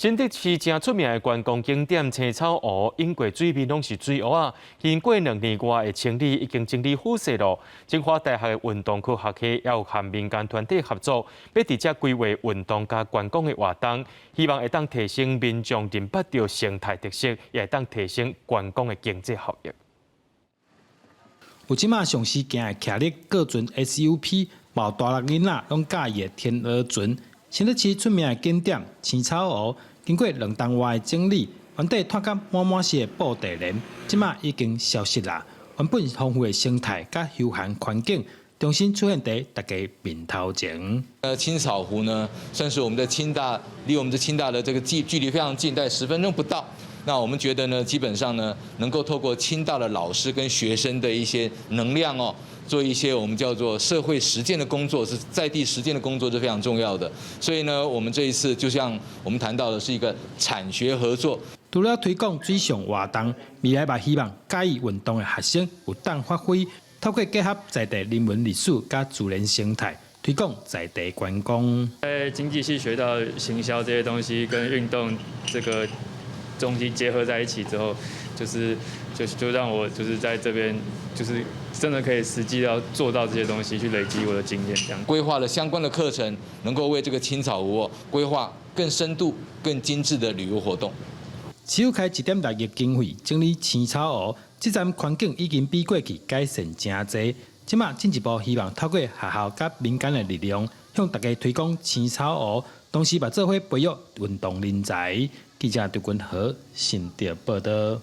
新竹市誠出名的觀光景點青草湖，湧過水面攏是水烏仔。經過2年外的清理，已經整理好勢囉。清華大學的運動科學系也有和民間團體合作，欲佇遮規劃運動佮觀光的活動，希望會當提升民眾認捌著生態特色，也會當提升觀光的經濟效益。有這馬上時行的騎呢過船 SUP，嘛有大陸囡仔攏佮意的天鵝船。新竹市出名的景點青草湖，經過2冬外的整理，原底脫甲滿滿是的布袋蓮，這馬已經消失啦。原本豐富的生態佮休閒環境，重新出現佇大家面頭前。青草湖呢，算是我們的清大，離我們的清大的這個距離非常近，大概10分鐘不到。那我們覺得呢，基本上呢，能夠透過清大的老師跟學生的一些能量哦，做一些我們叫做社會實踐的工作，是在地實踐的工作是非常重要的。所以呢，我們這一次就像我們談到的是一個產學合作。除了推廣水上活動，未來嘛希望佮意運動的學生有當發揮，透過結合在地人文歷史佮自然生態，推廣在地觀光。在經濟系學到行銷這些東西，跟運動這個東西結合在一起之後，就是就就讓我就是在這邊，就是真的可以實際要做到這些東西，去累積我的經驗。這樣規劃了相關的課程，能夠為這個青草湖規劃更深度、更精緻的旅遊活動。市府開1.6億經費整理青草湖，這陣環境已經比過去改善誠濟。這馬進一步希望透過學校佮民間的力量，向大家推廣青草湖，同時嘛做伙培育運動人才。記者張君和新竹報導。